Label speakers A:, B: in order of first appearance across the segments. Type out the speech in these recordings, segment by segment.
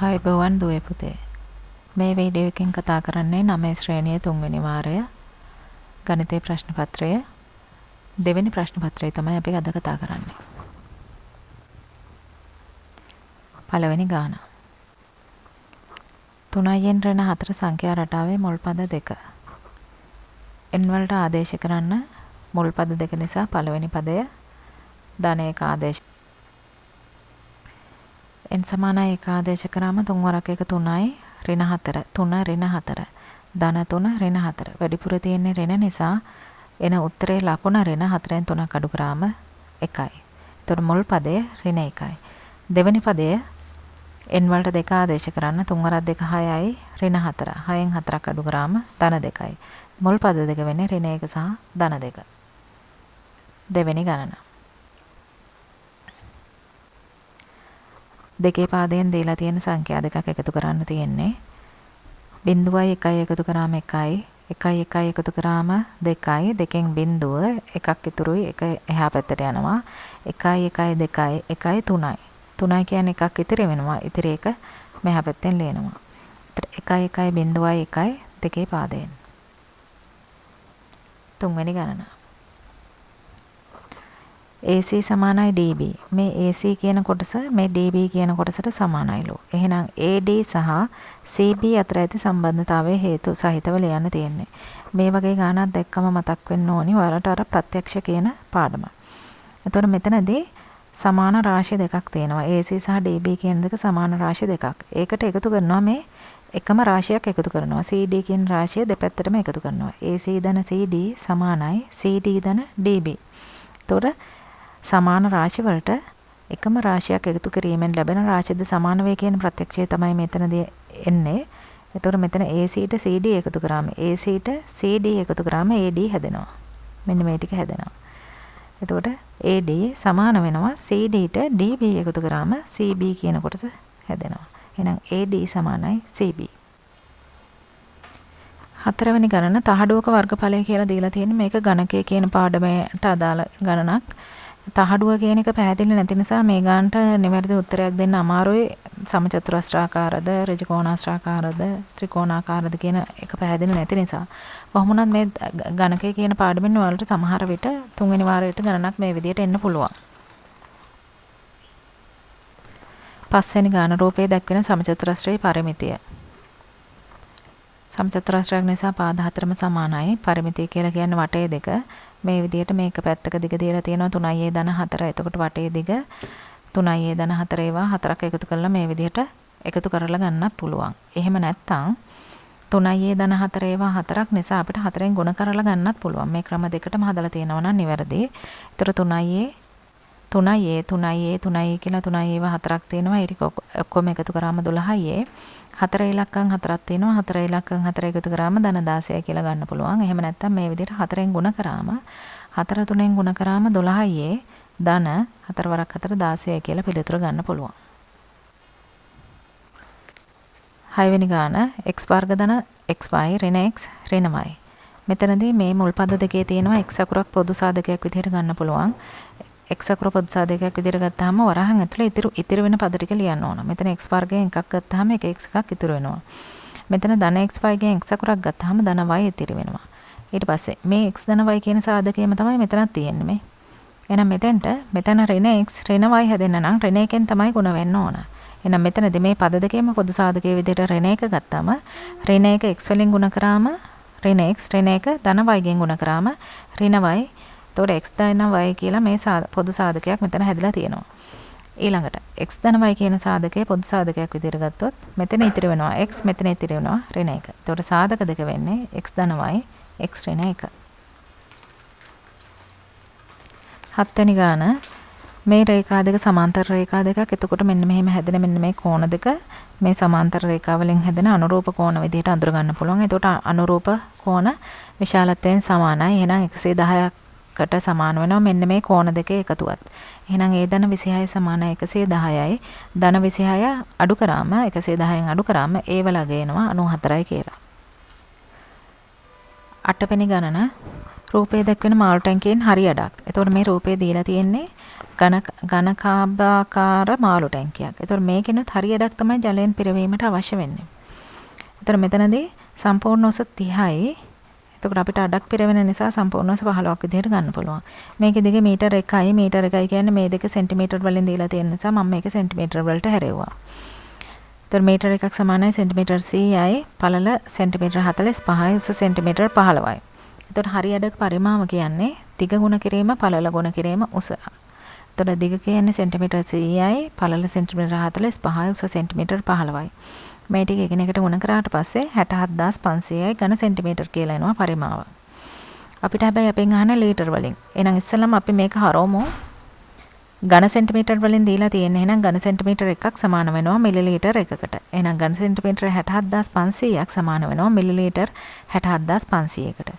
A: ආයුබෝවන් දුවේ පුතේ. මේ වීඩියෝ එකෙන් කතා කරන්නේ 9 ශ්‍රේණියේ තුන්වෙනි වාරය ගණිතයේ ප්‍රශ්න පත්‍රය දෙවෙනි ප්‍රශ්න පත්‍රය තමයි අපි අද කතා කරන්නේ. පළවෙනි ගාන. 3න් ඍණ 4 සංඛ්‍යා රටාවේ මුල් පද දෙක. n වලට ආදේශ කරන්න මුල් පද දෙක නිසා පළවෙනි පදය ධන 1 ආදේශ n සමානයි 1 ආදේශ කරාම 3 වරක් 1 3යි ඍණ 4 3 ඍණ 4 ධන 3 ඍණ 4 වැඩිපුර තියෙන්නේ ඍණ නිසා එන උත්තරේ ලකුණ ඍණ 4න් 3ක් අඩු කරාම 1යි. එතකොට මුල් පදය ඍණ 1යි. දෙවෙනි පදය n වලට 2 ආදේශ කරන්න 3 වරක් 2 6යි ඍණ 4 6න් 4ක් අඩු කරාම ධන 2යි. මුල් පද දෙක වෙන්නේ ඍණ 1 සහ ධන 2. දෙවෙනි ගණන. දෙකේ පාදයෙන් දීලා තියෙන සංඛ්‍යා දෙකක් එකතු කරන්න තියෙන්නේ. 0යි 1යි එකතු කරාම 1යි, 1යි 1යි එකතු කරාම 2යි, දෙකෙන් බිංදුව එකක් ඉතුරුයි එක එහා පැත්තට යනවා. 1යි 1යි 2යි 1යි 3යි. 3යි කියන්නේ එකක් ඉතිරි වෙනවා. ඉතිරි එක මෙහා පැත්තෙන් ලියනවා. 1යි 1යි 0යි 1යි දෙකේ පාදයෙන්. තුන්වෙනි ගණන. AC සමානයි DB. මේ AC කියන කොටස මේ DB කියන කොටසට සමානයිලු. එහෙනම් AD සහ CB අතර ඇති සම්බන්ධතාවය හේතු සහිතව ලියන්න තියෙන්නේ. මේ වගේ ගානක් දැක්කම මතක් වෙන්න ඕනි ඔයාලට අර ප්‍රත්‍යක්ෂ කියන පාඩම. එතකොට මෙතනදී සමාන රාශි දෙකක් තියෙනවා. AC සහ DB කියන දෙක සමාන රාශි දෙකක්. ඒකට එකතු කරනවා මේ එකම රාශියක් එකතු කරනවා. CD කියන රාශිය දෙපැත්තටම එකතු කරනවා. AC ධන CD සමානයි CD ධන DB. එතකොට සමාන රාශි වලට එකම රාශියක් එකතු කිරීමෙන් ලැබෙන රාශිද සමාන වේ කියන ප්‍රත්‍යක්ෂය තමයි මෙතනදී එන්නේ. එතකොට මෙතන AC ට CD එකතු කරාම AC ට CD එකතු කරාම AD හැදෙනවා. මෙන්න මේ ටික හැදෙනවා. එතකොට AD සමාන වෙනවා CD ට DB එකතු කරාම CB කියන කොටස හැදෙනවා. එහෙනම් AD සමානයි CB. හතරවෙනි ගණන තහඩුවක වර්ගඵලය කියලා දීලා තියෙන්නේ. මේක ගණකය කියන පාඩමට අදාළ ගණනක්. තහඩුව කියන එක පැහැදිලි නැති නිසා මේ ගානට නිවැරදි උත්තරයක් දෙන්න අමාරුයි. සමචතුරස්‍රාකාරද, ඍජුකෝණාස්‍රාකාරද, ත්‍රිකෝණාකාරද කියන එක පැහැදිලි නැති නිසා. කොහොම වුණත් මේ ගණකය කියන පාඩමෙන් ඔයාලට සමහර විට තුන්වෙනි වාරයට ගණනක් මේ විදිහට එන්න පුළුවන්. පස්වෙනි ගාන රූපයේ දැක්වෙන සමචතුරස්‍රයේ පරිමිතිය. සමචතුරස්‍රයක් නිසා පාද හතරම සමානයි. පරිමිතිය කියලා කියන්නේ වටේ දෙක. මේ විදිහට මේක පැත්තක දිග දීලා තියෙනවා 3යි ධන 4. එතකොට වටේ දිග 3යි ධන 4 ඒවා හතරක් එකතු කරලා මේ විදිහට එකතු කරලා ගන්නත් පුළුවන්. එහෙම නැත්නම් 3යි ධන 4 ඒවා හතරක් නිසා අපිට හතරෙන් ගුණ කරලා ගන්නත් පුළුවන්. මේ ක්‍රම දෙකටම හදලා තියෙනවා නම් නිවැරදි. ඒතර 3යි 3යි 3යි 3යි කියලා 3යි ඒවා හතරක් තියෙනවා. ඒ ටික ඔක්කොම එකතු කරාම 12යි. 4 ඉලක්කම් හතරක් තියෙනවා. 4 ඉලක්කම් හතර එකතු කරාම ධන 16 කියලා ගන්න පුළුවන්. එහෙම නැත්නම් මේ විදිහට හතරෙන් ගුණ කරාම 4 3න් ගුණ කරාම 12යි ධන 4 වරක් 4 16 කියලා පිළිතුර ගන්න පුළුවන්. හයවෙනි ගාන x වර්ග ධන xy ඍණ x ඍණ y. මෙතනදී මේ මුල් පද දෙකේ තියෙනවා x අකුරක් පොදු සාධකයක් විදිහට ගන්න පුළුවන්. x අකුර පොදු සාධකයක් විදිහට ගත්තාම වරහන් ඇතුලේ ඉතිරි වෙන පද ටික ලියන්න ඕන. මෙතන x වර්ගයෙන් එකක් ගත්තාම එක x එකක් ඉතුරු වෙනවා. මෙතන ධන xy ගෙන් x අකුරක් ගත්තාම ධන y ඉතිරි වෙනවා. ඊට පස්සේ මේ x ධන y කියන සාධකයම තමයි මෙතනත් තියෙන්නේ මේ. එහෙනම් මෙතෙන්ට මෙතන ඍණ x ඍණ y හැදෙන්න නම් ඍණ එකෙන් තමයි ගුණ වෙන්න ඕන. එහෙනම් මෙතනදී මේ පද දෙකේම පොදු සාධකයේ විදිහට ඍණ එක ගත්තාම ඍණ එක x වලින් ගුණ කරාම ඍණ x ඍණ එක ධන y ගෙන් ගුණ කරාම ඍණ y. එතකොට x ධන y කියලා මේ පොදු සාධකයක් මෙතන හැදිලා තියෙනවා. ඊළඟට x ධන y කියන සාධකය පොදු සාධකයක් විදිහට ගත්තොත් මෙතන ඉතිරි වෙනවා x මෙතන ඉතිරි වෙනවා ඍණ 1. එතකොට සාධක දෙක වෙන්නේ x ධන y x ඍණ 1. හත්වෙනි ගාන මේ රේඛා දෙක සමාන්තර රේඛා දෙකක්. එතකොට මෙන්න මෙහෙම හැදෙන මෙන්න මේ කෝණ දෙක මේ සමාන්තර රේඛා වලින් හැදෙන අනුරූප කෝණ විදිහට අඳුර ගන්න පුළුවන්. එතකොට අනුරූප කෝණ විශාලත්වයෙන් සමානයි. එහෙනම් 110කට සමාන වෙනවා මෙන්න මේ කෝණ දෙකේ එකතුවත්. එහෙනම් ඒ ධන 26 සමානයි 110යි. ධන 26 අඩු කරාම 110න් අඩු කරාම ඒ වල අග එනවා 94යි කියලා. අටවෙනි ගණන රූපයේ දැක්වෙන මාළු ටැංකියෙන් හරි අඩක්. එතකොට මේ රූපය දීලා තියෙන්නේ ඝනකාභාකාර මාළු ටැංකියක්. එතකොට මේකෙනුත් හරි අඩක් තමයි ජලයෙන් පිරවීමට අවශ්‍ය වෙන්නේ. එතකොට මෙතනදී සම්පූර්ණ උස 30යි. එතකොට අපිට අඩක් පිරවෙන නිසා සම්පූර්ණ උස 15ක් විදිහට ගන්න පුළුවන්. මේකේ දිග මීටර් 1යි. මීටර් 1 කියන්නේ මේ දෙක සෙන්ටිමීටර් වලින් දීලා තියෙන නිසා මම මේක සෙන්ටිමීටර් වලට හැරෙව්වා. එතකොට මීටර් එකක් සමානයි සෙන්ටිමීටර් 100යි. පළල සෙන්ටිමීටර් 45යි. උස සෙන්ටිමීටර් 15යි. එතකොට හරි අඩක පරිමාව කියන්නේ දිග ගුණ කිරීම පළල ගුණ කිරීම උස. එතකොට දිග කියන්නේ සෙන්ටිමීටර් 100යි, පළල සෙන්ටිමීටර් 45යි, උස සෙන්ටිමීටර් 15යි. මේ ටික එකිනෙකට ගුණ කරාට පස්සේ 67500යි ඝන සෙන්ටිමීටර් කියලා එනවා පරිමාව. අපිට හැබැයි අපෙන් අහන ලීටර් වලින්. එහෙනම් ඉස්සෙල්ලාම අපි මේක හරවමු. ඝන සෙන්ටිමීටර් වලින් දීලා තියෙන්නේ. එහෙනම් ඝන සෙන්ටිමීටර් එකක් සමාන වෙනවා මිලිලීටර් එකකට. එහෙනම් ඝන සෙන්ටිමීටර් 67500ක් සමාන වෙනවා මිලිලීටර් 67500කට.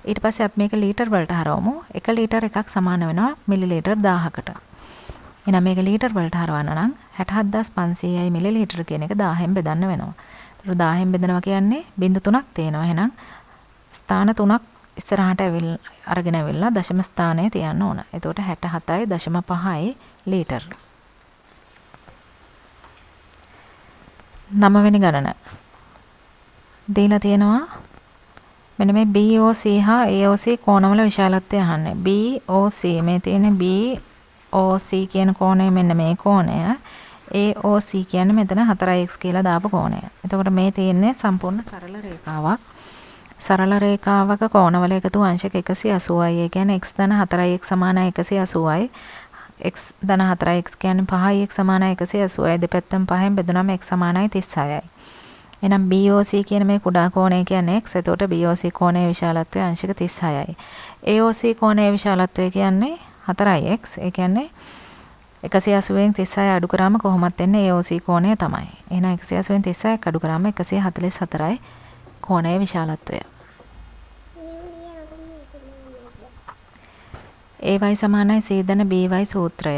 A: ඊට පස්සේ අපි මේක ලීටර් වලට හරවමු. 1 ලීටර් එකක් සමාන වෙනවා මිලිලීටර් 1000කට. එහෙනම් මේක ලීටර් වලට හරවන්න නම් 67500යි මිලිලීටර් කියන එක 1000න් බෙදන්න වෙනවා. ඒතර 1000න් බෙදනවා කියන්නේ බිංදු 3ක් තියෙනවා. එහෙනම් ස්ථාන 3ක් ඉස්සරහට අරගෙන ඇවිල්ලා දශම ස්ථානය තියන්න ඕන. එතකොට 67.5 ලීටර්. 9 වෙනි ගණන. දීලා තියෙනවා මෙන්න මේ BOC හා AOC කෝණවල විශාලත්වය අහන්නේ. BOC මේ තියෙන්නේ BOC කියන කෝණය, මෙන්න මේ කෝණය. AOC කියන්නේ මෙතන 4x කියලා දාපු කෝණය. එතකොට මේ තියෙන්නේ සම්පූර්ණ සරල රේඛාවක්. සරල රේඛාවක කෝණවල එකතු අංශක 180යි. ඒ කියන්නේ x ධන 4x සමානයි 180යි. x ධන 4x කියන්නේ 5x සමානයි 180යි. දෙපැත්තම 5ෙන් බෙදුනම x සමානයි 36යි. එහෙනම් BOC කියන මේ කුඩා කෝණය කියන්නේ x. එතකොට BOC කෝණයේ විශාලත්වය අංශක 36යි. AOC කෝණයේ විශාලත්වය කියන්නේ 4x. ඒ කියන්නේ 180න් 36 අඩු කරාම කොහොමත් එන්නේ AOC කෝණය තමයි. එහෙනම් 180න් 36ක් අඩු කරාම 144යි කෝණයේ විශාලත්වය. AY සමානයි C ධන BY සූත්‍රය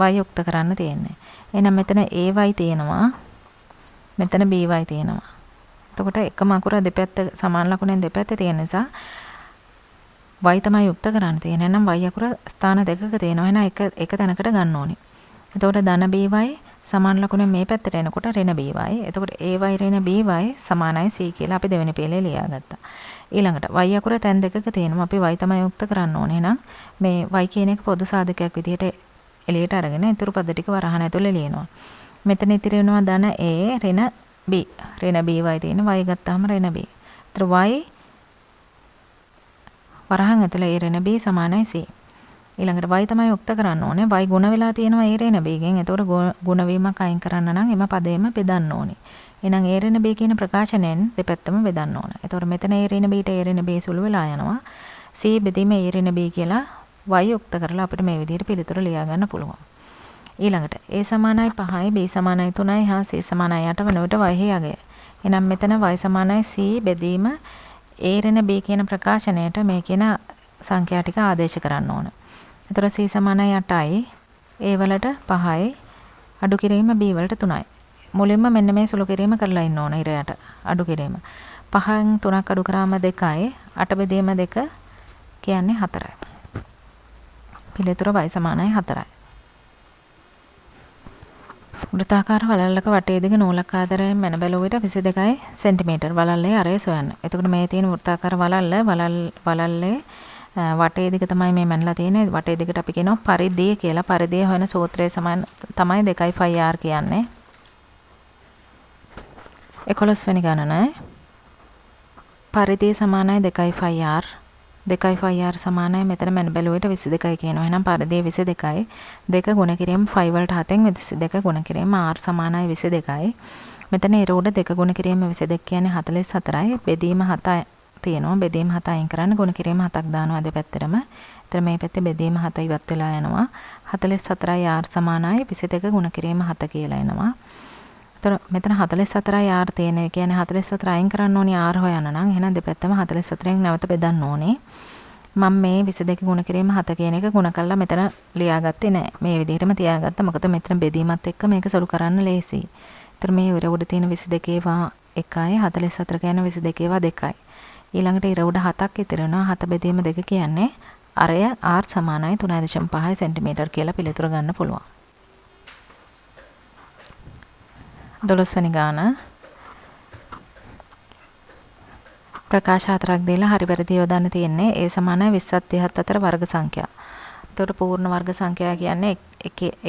A: y යුක්ත කරන්න තියෙන්නේ. එහෙනම් මෙතන AY තියෙනවා. මෙතන BY තියෙනවා. එතකොට එකම අකුර දෙපැත්ත සමාන ලකුණෙන් දෙපැත්තේ තියෙන නිසා y තමයි යුක්ත කරන්න තියෙන්නේ. එහෙනම් y අකුර ස්ථාන දෙකක තියෙනවා. එහෙනම් එක තැනකට ගන්න ඕනි. එතකොට ධන BY සමාන ලකුණෙන් මේ පැත්තට එනකොට ඍණ BY. එතකොට AY ඍණ BY සමානයි C කියලා අපි දෙවෙනි පෙළේ ලියාගත්තා. ඊළඟට y අකුර තැන් දෙකක තියෙනවා. අපි y තමයි යුක්ත කරන්න ඕනේ. එහෙනම් මේ y කියන එක පොදු සාධකයක් විදිහට එළියට අරගෙන ඉතුරු පද ටික වරහන් ඇතුලේ ලියනවා. මෙතන ඉතිරි වෙනවා ධන A ඍණ B. ඍණ BY තියෙන y ගත්තාම ඍණ B. ඒතර y වරහන් ඇතුලේ A ඍණ B සමානයි C. ඊළඟට y තමයි යුක්ත කරන්න ඕනේ. y ගුණ වෙලා තියෙනවා A ඍණ B ගෙන්. ඒතකොට ගුණ වීමක් අයින් කරන්න නම් එම පදේම බෙදන්න ඕනේ. එහෙනම් A ඍණ B කියන ප්‍රකාශනයෙන් දෙපැත්තම බෙදන්න ඕන. ඒතකොට මෙතන A ඍණ B ට A ඍණ B සුළු වෙලා යනවා. C බෙදීම A ඍණ B කියලා y යුක්ත කරලා අපිට මේ විදිහට පිළිතුර ලියා ගන්න පුළුවන්. ඊළඟට A සමානයි 5යි B සමානයි 3යි හා C සමානයි 8 වන විට y හි අගය. එහෙනම් මෙතන y සමානයි C බෙදීම A ඍණ B කියන ප්‍රකාශනයට මේ කියන සංඛ්‍යා ටික ආදේශ කරන්න ඕන. එතකොට C සමානයි 8යි, A වලට 5යි, අඩු කිරීම B වලට 3යි. මුලින්ම මෙන්න මේ සුළු කිරීම කරලා ඉන්න ඕන ඉර යට අඩු කිරීම. 5න් 3ක් අඩු කරාම 2යි, 8 බෙදීම 2 කියන්නේ 4යි. පිළිතුර y සමානයි 4යි. වෘත්තාකාර වලල්ලක වටේ දිග නූලක් ආධාරයෙන් මැන බැලුව විට 22 සෙන්ටිමීටර් වලල්ලේ අරය සොයන්න. එතකොට මේ තියෙන වෘත්තාකාර වලල්ල වලල්ලේ වටේ දිග තමයි මේ මැනලා තියෙන්නේ. වටේ දිගට අපි කියනවා පරිධිය කියලා. පරිධිය හොයන සූත්‍රය සමාන තමයි 2 πr කියන්නේ. 11 වෙනි ගණන. පරිධිය සමානයි 2 πr. 2 πr සමානයි මෙතන මැන බැලුව විට 22 කියනවා. එහෙනම් පරිධිය 22යි. 2 ගුණ කිරීම 5 වලට 7න් 22 ගුණ කිරීම r සමානයි 22යි. මෙතන ඉර උඩ 2 ගුණ කිරීම 22 කියන්නේ 44යි. බෙදීම 7 තියෙනවා. බෙදීම 7 අයින් කරන්න ගුණ කිරීම 7ක් දානවා දෙපැත්තටම. එතන මේ පැත්තේ බෙදීම 7 ඉවත් වෙලා යනවා. 44යි r සමානයි 22 ගුණ කිරීම 7 කියලා එනවා. එතකොට මෙතන 44යි r තියෙන. ඒ කියන්නේ 44 අයින් කරන්න ඕනේ r හොයන්න නම්. එහෙනම් දෙපැත්තම 44න් නැවත බෙදන්න ඕනේ. මම මේ 22 ගුණ කිරීම 7 කියන එක ගුණ කරලා මෙතන ලියාගත්තේ නෑ. මේ විදිහටම තියාගත්තා. මොකද මෙතන බෙදීමත් එක්ක මේක සුළු කරන්න ලේසියි. එතකොට මේ ඉර උඩ තියෙන 22 ඒවා 1යි 44 කියන්නේ 22 ඒවා 2යි. ඊළඟට ඉර උඩ 7ක් ඉතිරි වෙනවා. 7 බෙදීම 2 කියන්නේ අරය R සමානයි 3.5 සෙන්ටිමීටර් කියලා පිළිතුර ගන්න පුළුවන්. 12 වෙනි ගාන ප්‍රකාශ හතරක් දීලා හරි වැරදි යොදන්න තියෙන්නේ. A සමානයි 20ත් 30ත් අතර වර්ග සංඛ්‍යා. එතකොට පූර්ණ වර්ග සංඛ්‍යා කියන්නේ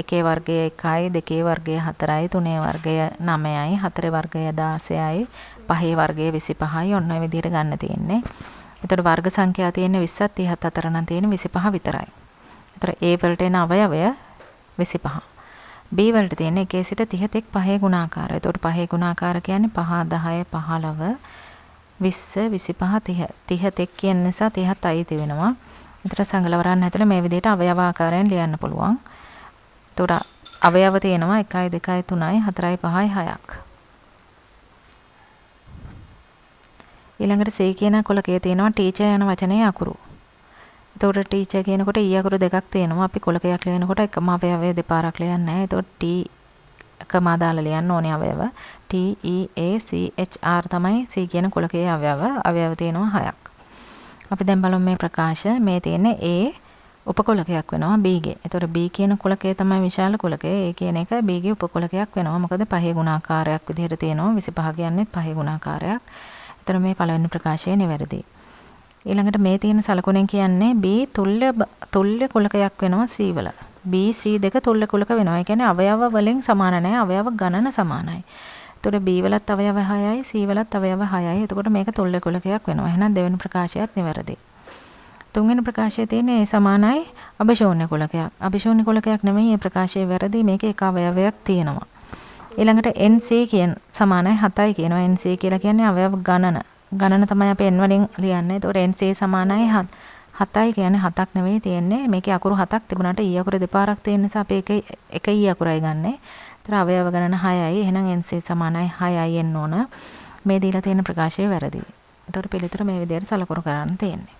A: එකේ වර්ගය 1යි, දෙකේ වර්ගය 4යි, තුනේ වර්ගය 9යි, හතරේ වර්ගය 16යි, පහේ වර්ගය 25යි ඔන්න ඔය විදිහට ගන්න තියෙන්නේ. එතකොට වර්ග සංඛ්‍යා තියෙන්නේ 20ත් 30ත් අතර නම් තියෙන්නේ 25 විතරයි. එතකොට A වලට එන අවයවය 25. B වලට තියෙන්නේ 1 සිට 30 තෙක් පහේ ගුණාකාරය. එතකොට පහේ ගුණාකාර කියන්නේ 5 10 15 20 25 30. 30 තෙක් කියන නිසා 30ත් අයිති වෙනවා. එතකොට සංගලවරන් ඇතුළේ මේ විදිහට අවයව ආකාරයෙන් ලියන්න පුළුවන්. එතකොට අවයව තියෙනවා 1 2 3 4 5 6ක්. ඊළඟට C කියන කොලකයේ තියෙනවා ටීචර් යන වචනේ අකුරු. එතකොට ටීචර් කියනකොට ඊ අකුරු දෙකක් තියෙනවා. අපි කොලකයක් ලියනකොට එකම අවයවය දෙපාරක් ලියන්නේ නැහැ. එතකොට T කමා දාලා ලියන්න ඕනේ අවයව. T E A C H R තමයි C කියන කොලකයේ අවයව. අවයව තියෙනවා 6ක්. අපි දැන් බලමු මේ ප්‍රකාශ. මේ තියෙන්නේ A උපකොලකයක් වෙනවා B ගේ. එතකොට B කියන කුලකය තමයි විශාල කුලකය. A කියන එක B ගේ උපකොලකයක් වෙනවා. මොකද පහේ ගුණාකාරයක් විදිහට තියෙනවා. 25 කියන්නේත් පහේ ගුණාකාරයක්. එතකොට මේ පළවෙනි ප්‍රකාශය නිවැරදි. ඊළඟට මේ තියෙන සලකුණෙන් කියන්නේ B තුල්‍ය කුලකයක් වෙනවා C වල. B C දෙක තුල්‍ය කුලක වෙනවා. ඒ කියන්නේ අවයව වලින් සමාන නෑ, අවයව ගණන සමානයි. එතකොට B වලත් අවයව 6යි, C වලත් අවයව 6යි. එතකොට මේක තුල්‍ය කුලකයක් වෙනවා. එහෙනම් දෙවෙනි ප්‍රකාශයත් නිවැරදි. තුන්වෙනි ප්‍රකාශයේ තියෙන්නේ A සමානයි අභිශූන්‍ය කුලකයක්. අභිශූන්‍ය කුලකයක් නෙමෙයි මේ ප්‍රකාශයේ වැරදි. මේකේ එක අවයවයක් තියෙනවා. ඊළඟට NC කියන සමානයි 7යි කියනවා. NC කියලා කියන්නේ අවයව ගණන. ගණන තමයි අපි N වලින් ලියන්නේ. එතකොට NC සමානයි 7යි කියන්නේ 7ක් නෙවෙයි තියෙන්නේ. මේකේ අකුරු 7ක් තිබුණාට E අකුර දෙපාරක් තියෙන නිසා අපි එක E අකුරයි ගන්නෙ. එතකොට අවයව ගණන 6යි. එහෙනම් NC සමානයි 6යි එන්න ඕන. මේ දීලා තියෙන ප්‍රකාශය වැරදි. එතකොට පිළිතුර මේ විදිහට සලකුණු කරන්න තියෙන්නේ.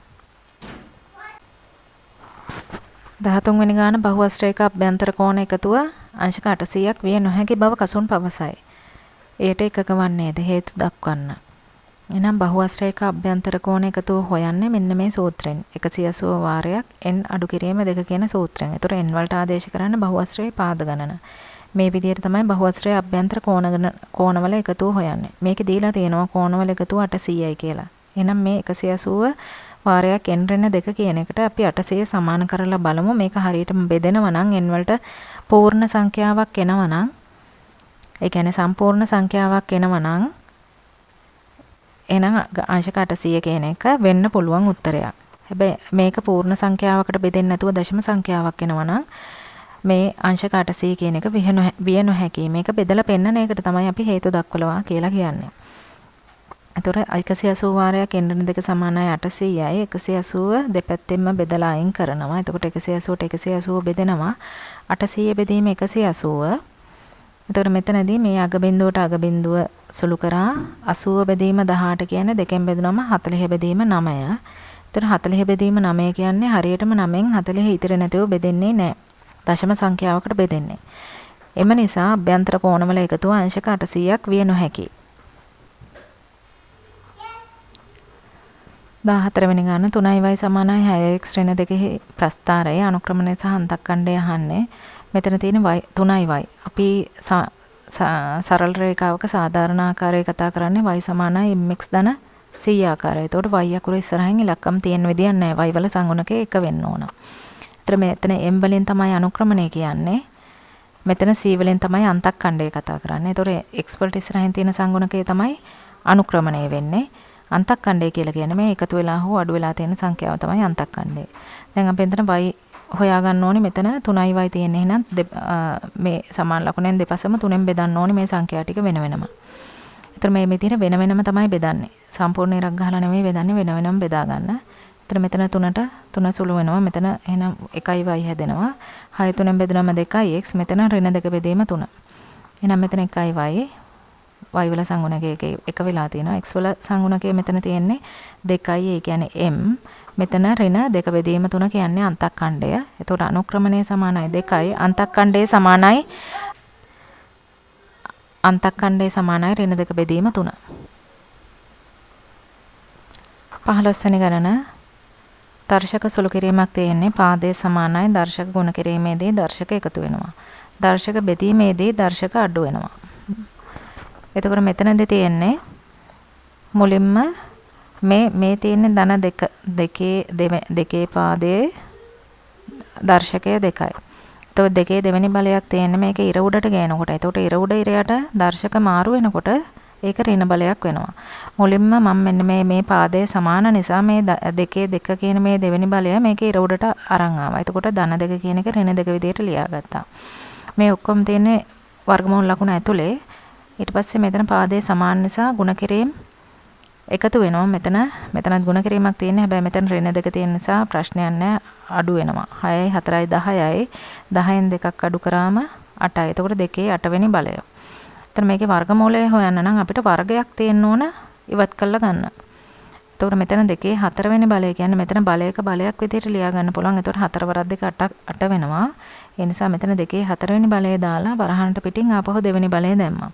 A: 13 වෙනි ගාන බහුඅශ්‍රයක අභ්‍යන්තර කෝණ එකතුව අංශක 800ක් විය නොහැකි බව කසුන් පවසයි. එයට එකක වන්නේද හේතු දක්වන්න. එහෙනම් බහුඅශ්‍රයක අභ්‍යන්තර කෝණ එකතුව හොයන්නේ මෙන්න මේ සූත්‍රයෙන්. 180 වාරයක් n අඩු කිරීම 2 කියන සූත්‍රයෙන්. ඒතර n වලට ආදේශ කරන්න බහුඅශ්‍රයේ පාද ගණන. මේ විදිහට තමයි බහුඅශ්‍රයේ අභ්‍යන්තර කෝණවල එකතුව හොයන්නේ. මේකේ දීලා තියෙනවා කෝණවල එකතුව 800යි කියලා. එහෙනම් මේ 180 වාරයක් n ඍණ 2 කියන එකට අපි 800 සමාන කරලා බලමු. මේක හරියටම බෙදෙනවා නම් n වලට පූර්ණ සංඛ්‍යාවක් එනවා නම්, ඒ කියන්නේ සම්පූර්ණ සංඛ්‍යාවක් එනවා නම්, එහෙනම් අංශක 800 කියන එක වෙන්න පුළුවන් උත්තරයක්. හැබැයි මේක පූර්ණ සංඛ්‍යාවකට බෙදෙන්නේ නැතුව දශම සංඛ්‍යාවක් එනවා නම් මේ අංශක 800 කියන එක විය නොහැකි. මේක බෙදලා පෙන්නන එකට තමයි අපි හේතු දක්වනවා කියලා කියන්නේ. එතකොට 180 වාරයක් n ඍණ 2 සමානයි 800යි. 180 දෙපැත්තෙන්ම බෙදලා අයින් කරනවා. එතකොට 180ට 180 බෙදෙනවා. 800 බෙදීම 180. එතකොට මෙතනදී මේ අග බිඳුවට අග බිඳුව සුළු කරා 80 බෙදීම 18 කියන්නේ දෙකෙන් බෙදුනම 40 බෙදීම 9. එතකොට 40 බෙදීම 9 කියන්නේ හරියටම 9න් 40 ඉතිරි නැතුව බෙදෙන්නේ නැහැ. දශම සංඛ්‍යාවකට බෙදෙන්නේ. එම නිසා අභ්‍යන්තර කෝණවල එකතුව අංශක 800ක් විය නොහැකියි. 14 වෙනි ගාන 3y සමානයි 6x ඍණ 2 ප්‍රස්ථාරය අනුක්‍රමණය සහ අන්තක්ඛණ්ඩය අහන්නේ. මෙතන තියෙන y 3y. අපි සරල රේඛාවක සාධාරණ ආකාරය කතා කරන්නේ y සමානයි mx ධන c ආකාරය. එතකොට y අකුර ඉස්සරහින් ඉලක්කම් තියෙන විදියක් නැහැ. y වල සංගුණකය එක වෙන්න ඕන. එතකොට මෙතන m වලින් තමයි අනුක්‍රමණය කියන්නේ. මෙතන c වලින් තමයි අන්තක්ඛණ්ඩය කතා කරන්නේ. එතකොට x වලට ඉස්සරහින් තියෙන සංගුණකය තමයි අනුක්‍රමණය වෙන්නේ. අන්තක්ඛණ්ඩය කියලා කියන්නේ මේ එකතු වෙලා හෝ අඩු වෙලා තියෙන සංඛ්‍යාව තමයි අන්තක්ඛණ්ඩය. දැන් අපි එතන y හොයා ගන්න ඕනේ. මෙතන 3y තියෙන්නේ. එහෙනම් මේ සමාන ලකුණෙන් දෙපසම 3ෙන් බෙදන්න ඕනේ මේ සංඛ්‍යා ටික වෙන වෙනම. එතන මේ විදිහට වෙන වෙනම තමයි බෙදන්නේ. සම්පූර්ණ ඉරක් ගහලා නෙමෙයි බෙදන්නේ, වෙන වෙනම බෙදා ගන්න. එතන මෙතන 3ට 3 සුළු වෙනවා. මෙතන එහෙනම් 1y හැදෙනවා. 6 3ෙන් බෙදුනම 2x. මෙතන ඍණ 2 බෙදීම 3. එහෙනම් මෙතන 1y y වල සංගුණකය එක වෙලා තියෙනවා. x වල සංගුණකය මෙතන තියෙන්නේ 2යි, ඒ කියන්නේ m. මෙතන ඍණ 2 බෙදීම 3 කියන්නේ අන්තක්ඛණ්ඩය. එතකොට අනුක්‍රමණය සමානයි 2යි, අන්තක්ඛණ්ඩය සමානයි අන්තක්ඛණ්ඩය සමානයි ඍණ 2 බෙදීම 3. 15 වෙනි ගණන දර්ශක සුළු කිරීමක් තියෙන්නේ පාදයේ සමානයි දර්ශක ගුණ කිරීමේදී දර්ශක එකතු වෙනවා. දර්ශක බෙදීමේදී දර්ශක අඩු වෙනවා. එතකොට මෙතනදී තියෙන්නේ මුලින්ම මේ තියෙන්නේ ධන දෙක දෙකේ පාදයේ දර්ශකය දෙකයි. එතකොට දෙකේ දෙවෙනි බලයක් තියෙන්නේ මේක ඉර උඩට ගේනකොට. එතකොට ඉර උඩ ඉර යට දර්ශක මාරු වෙනකොට ඒක ඍණ බලයක් වෙනවා. මුලින්ම මම මෙන්න මේ පාදයේ සමාන නිසා මේ දෙකේ දෙක කියන මේ දෙවෙනි බලය මේක ඉර උඩට අරන් ආවා. එතකොට ධන දෙක කියන එක ඍණ දෙක විදියට ලියාගත්තා. මේ ඔක්කොම තියෙන්නේ වර්ගමූල ලකුණ ඇතුලේ. ඊට පස්සේ මෙතන පාදයේ සමාන නිසා ගුණ කිරීම එකතු වෙනවා. මෙතනත් ගුණ කිරීමක් තියෙන්නේ. හැබැයි මෙතන ඍණ දෙක තියෙන නිසා ප්‍රශ්නයක් නෑ, අඩු වෙනවා. 6යි 4යි 10යි 10න් දෙකක් අඩු කරාම 8යි. එතකොට දෙකේ 8 වෙනි බලය. එතන මේකේ වර්ගමූලය හොයන්න නම් අපිට වර්ගයක් තියෙන්න ඕන ඉවත් කරලා ගන්න. එතකොට මෙතන දෙකේ 4 වෙනි බලය කියන්නේ මෙතන බලයක බලයක් විදිහට ලියා ගන්න පුළුවන්. එතකොට 4 වරක් 2 8 වෙනවා. ඒ නිසා මෙතන දෙකේ 4 වෙනි බලය දාලා වරහනට පිටින් ආපහු දෙවෙනි බලය දැම්මා.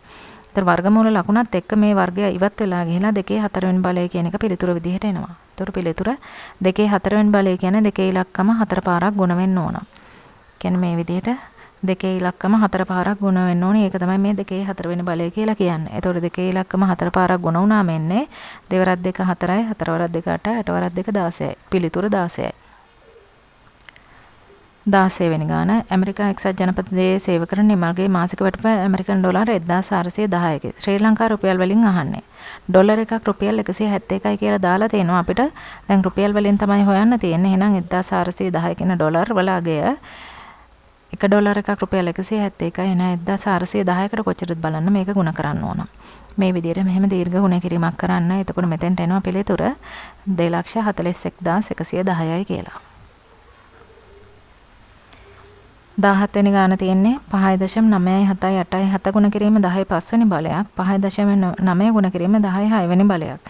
A: එතකොට වර්ගමූල ලකුණත් එක්ක මේ වර්ගය ඉවත් වෙලා ගිහිලා දෙකේ 4 වෙනි බලය කියන එක පිළිතුර විදිහට එනවා. එතකොට පිළිතුර දෙකේ 4 වෙනි බලය කියන්නේ දෙකේ ඉලක්කම 4 පාරක් ගුණ වෙන්න ඕන. කියන්නේ මේ විදිහට දෙකේ ඉලක්කම 4 පාරක් ගුණ වෙන්න ඕනේ. ඒක තමයි මේ දෙකේ 4 වෙනි බලය කියලා කියන්නේ. එතකොට දෙකේ ඉලක්කම 4 පාරක් ගුණ වුණාම එන්නේ දෙවරක් දෙක 4යි, හතර වරක් දෙක 8යි, අට වරක් දෙක 16යි. පිළිතුර 16යි. 16 වෙනි ගාන ඇමරිකා එක්සත් ජනපදයේ සේවය කරන නිමල්ගේ මාසික වැටුප ඇමරිකන් ඩොලර් 1410කි. ශ්‍රී ලංකා රුපියල් වලින් අහන්නේ. ඩොලර් එකක් රුපියල් 171යි කියලා දාලා තියෙනවා අපිට. දැන් රුපියල් වලින් තමයි හොයන්න තියෙන්නේ. එහෙනම් 1410 කියන ඩොලර් වල අගය එක ඩොලර් එකක් රුපියල් 171යි. එහෙනම් 1410කට කොච්චරද බලන්න මේක ගුණ කරන්න ඕන. මේ විදිහට මෙහෙම දීර්ඝ ගුණ කිරීමක් කරන්න. එතකොට මෙතෙන්ට එනවා පිළිතුර 2,41,110යි කියලා. 17 වෙනි ගාන තියෙන්නේ 5.9යි 7යි 8යි 7 ගුණ කිරීම 10 5 වෙනි බලයක්, 5.9 ගුණ කිරීම 10 6 වෙනි බලයක්.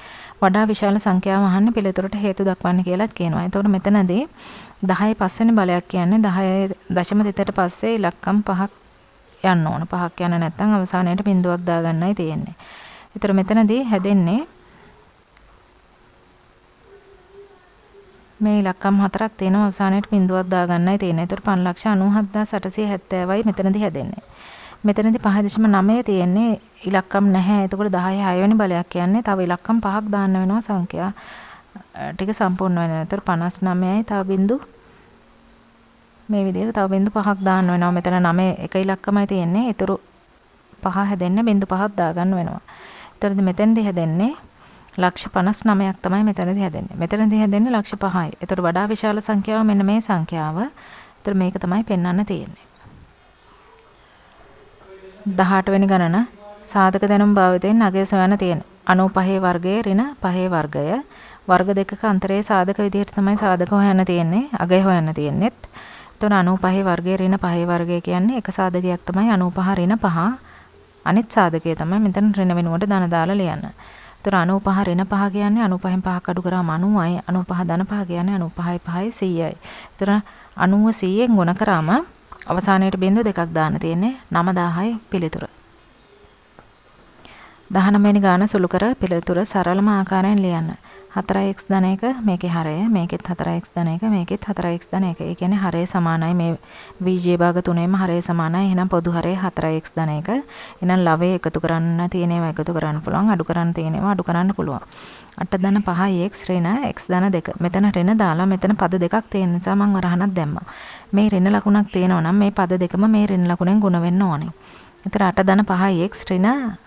A: වඩා විශාල සංඛ්‍යාව අහන්නේ පිළිතුරට හේතු දක්වන්න කියලාත් කියනවා. එතකොට මෙතනදී 10 5 වෙනි බලයක් කියන්නේ 10.3ට පස්සේ ඉලක්කම් පහක් යන්න ඕන. පහක් යන නැත්නම් අවසානයේට බිඳුවක් දාගන්නයි තියෙන්නේ. ඒතර මෙතනදී හැදෙන්නේ මේ ඉලක්කම් හතරක් තියෙනවා, අවසානයේට බිඳුවක් දාගන්නයි තියෙන්නේ. ඒතර 5,97,870යි මෙතනදී හැදෙන්නේ. මෙතනදී 5.9 තියෙන්නේ ඉලක්කම් නැහැ. එතකොට 10 6 වෙනි බලයක් කියන්නේ තව ඉලක්කම් පහක් දාන්න වෙනවා සංඛ්‍යා ටික සම්පූර්ණ වෙනවා. ඒතර 59යි තව බිඳු මේ විදිහට තව බිඳු පහක් දාන්න වෙනවා. මෙතන 9 එක ඉලක්කමයි තියෙන්නේ. ඒතර පහ හැදෙන්නේ බිඳු පහක් දාගන්න වෙනවා. ඒතරද මෙතනදී හැදෙන්නේ 1,59,000ක් තමයි මෙතනදී හැදෙන්නේ. මෙතනදී හැදෙන්නේ 1,05,000යි. ඒතර වඩා විශාල සංඛ්‍යාව මෙන්න මේ සංඛ්‍යාව. ඒතර මේක තමයි පෙන්වන්න තියෙන්නේ. 18 වෙනි ගණන සාධක දැනුම් භාවිතයෙන් අගය සොයන්න තියෙන 95 වර්ගයේ ඍණ 5 වර්ගය. වර්ග දෙකක අන්තරයේ සාධක විදිහට තමයි සාධක හොයන්න තියෙන්නේ. අගය හොයන්න තියෙන්නේත්. එතකොට 95 වර්ගයේ ඍණ 5 වර්ගය කියන්නේ එක සාධකයක් තමයි 95 ඍණ 5. අනිත් සාධකය තමයි මෙතන ඍණ වෙනුවට ධන දාලා ලියන්න. එතකොට 95 ඍණ 5 කියන්නේ 95න් 5ක් අඩු කරාම 90යි. 95 ධන 5 කියන්නේ 95යි 5යි 100යි. එතකොට 90 100න් ගුණ කරාම අවසානයේට බිංදු දෙකක් දාන්න තියෙන්නේ 9000යි පිළිතුර. 19 වෙනි ගාන සුළු කර පිළිතුර සරලම ආකාරයෙන් ලියන්න. 4x ධන 1 මේකේ හරය, මේකෙත් 4x ධන 1, මේකෙත් 4x ධන 1. ඒ කියන්නේ හරය සමානයි මේ VJ භාග තුනේම හරය සමානයි. එහෙනම් පොදු හරය 4x ධන 1. එහෙනම් ලවයේ එකතු කරන්න තියෙන ඒවා එකතු කරන්න පුළුවන්, අඩු කරන්න තියෙන ඒවා අඩු කරන්න පුළුවන්. 8 ධන 5x ඍණ x ධන 2. මෙතන ඍණ දාලා මෙතන පද දෙකක් තියෙන නිසා මං වරහණක් දැම්මා. මේ ඍණ ලකුණක් තියෙනවා නම් මේ පද දෙකම මේ ඍණ ලකුණෙන් ගුණ වෙන්න ඕනේ. ඒතර 8 ධන 5x ඍණ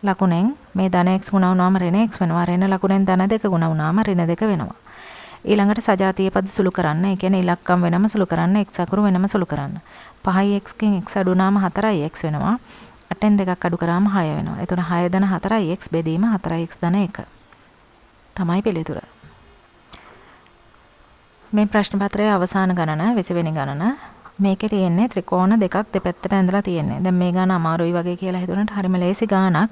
A: ලකුණෙන් මේ ධන x ගුණ වුණාම ඍණ x වෙනවා. ඍණ ලකුණෙන් ධන 2 ගුණ වුණාම ඍණ 2 වෙනවා. ඊළඟට සජාතීය පද සුළු කරන්න. ඒ කියන්නේ ඉලක්කම් වෙනම සුළු කරන්න, x අකුරු වෙනම සුළු කරන්න. 5x කින් x අඩු වුණාම 4x වෙනවා. 8න් දෙකක් අඩු කරාම 6 වෙනවා. එතකොට 6 ධන 4x බෙදීම 4x ධන 1 තමයි පිළිතුර. මේ ප්‍රශ්න පත්‍රයේ අවසාන ගණන 20 වෙනි ගණන. මේකේ තියෙන්නේ ත්‍රිකෝණ දෙකක් දෙපැත්තට ඇඳලා තියෙන්නේ. දැන් මේ ගාන අමාරුයි වගේ කියලා හිතුණාට හරිම ලේසි ගානක්.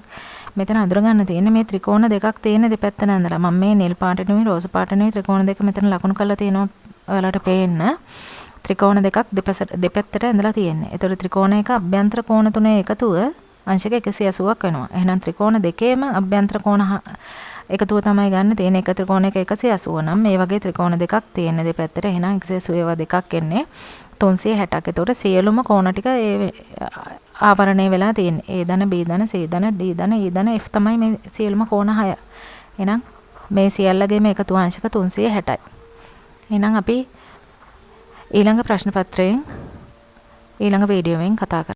A: මෙතන අඳුර ගන්න තියෙන්නේ මේ ත්‍රිකෝණ දෙකක් තියෙන දෙපැත්තට ඇඳලා. මම මේ නිල් පාට නෙවෙයි රෝස පාට නෙවෙයි ත්‍රිකෝණ දෙක මෙතන ලකුණු කරලා තියෙනවා ඔයාලට පේන්න. ත්‍රිකෝණ දෙකක් දෙපැත්තට ඇඳලා තියෙන්නේ. ඒතකොට ත්‍රිකෝණයක අභ්‍යන්තර කෝණ තුනේ එකතුව අංශක 180ක් වෙනවා. එහෙනම් ත්‍රිකෝණ දෙකේම අභ්‍යන්තර කෝණ එකතුව තමයි ගන්න තියෙන. එක ත්‍රිකෝණයක 180 නම් මේ වගේ ත්‍රිකෝණ දෙකක් තියෙන දෙපැත්තට. එහෙනම් 180 ඒවා දෙකක් එන්නේ 360ක්. එතකොට සියලුම කෝණ ටික ඒ ආවරණය වෙලා තියෙන්නේ. A ධන, B ධන, C ධන, D ධන, E ධන, F තමයි මේ සියලුම කෝණ 6. එහෙනම් මේ සියල්ලගේම එකතු අංශක 360යි. එහෙනම් අපි ඊළඟ ප්‍රශ්න පත්‍රයෙන් ඊළඟ වීඩියෝවෙන් කතා කරමු.